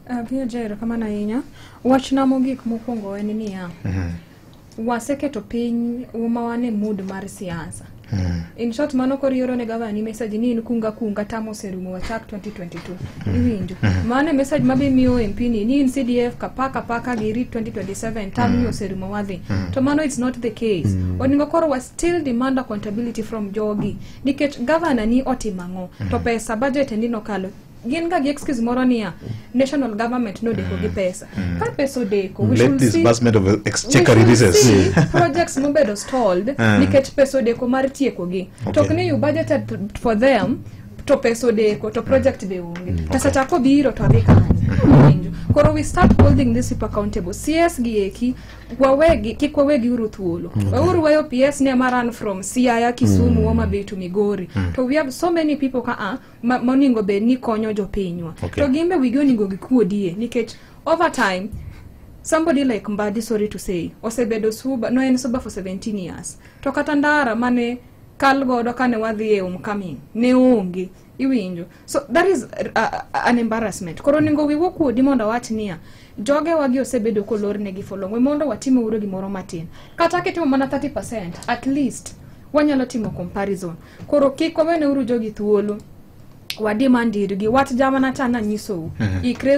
Abiyo erokamano ahinya. Wachna mogik mokwongo en niya, waseketo piny ma wan e mood mar siasa. In short, mano koro ioro ne gavana ni message ni in kunga kunga tam oserumo, wachak 2022. Iwinjo? Mano e message mabe miyo MP ni in CDF kapaka paka gi rit 2027 tam ni oserumo, wadhi. To mano it's not the case. Onego koro wa still demand accountability from jogi. Nikech gavana ni otimo ang'o? To pesa budget ni nokalo. Gin ga gi excuse moro niya, national government nodeko gi pesa. Ka pesa odeko, we Late should see disbursement of exchequer we should releases. see projects mobedo stalled nikech pesa odeko mar tiekogi. To ok ni you budgeted for them to pesa odeko to project be onge. Pesa cha kobiro to dhi kanye? Iwinjo? Koro we start holding these people accountable. CS gi eki wawegi, kik wawegi uru thuolo. Weuru weyo PS ni ema run from Siaya, Kisumu, Homa Bay to Migori. To we have so many people ka a monego bed ni konyo jopinywa. To gin be wigi onego gikuodie nikech over time somebody like Mbadi, sorry to say, osebedo suba, no en suba for 17 years. To kata ndara mane kal godo kane wadhi e homecoming ne onge. Iwinjo? So that is an embarrassment. Koro onego wiwa kuodi mondo wach niya, joge wagi osebedo kolornegi for long. We mondo watime uru gimoro matin. Kata kitimo mana 30%, at least wanyalo timo comparison. Koro kik wawene uru jogi thuolo. Wa demand irgi. Wach jamana cha nanyisou. Ikre.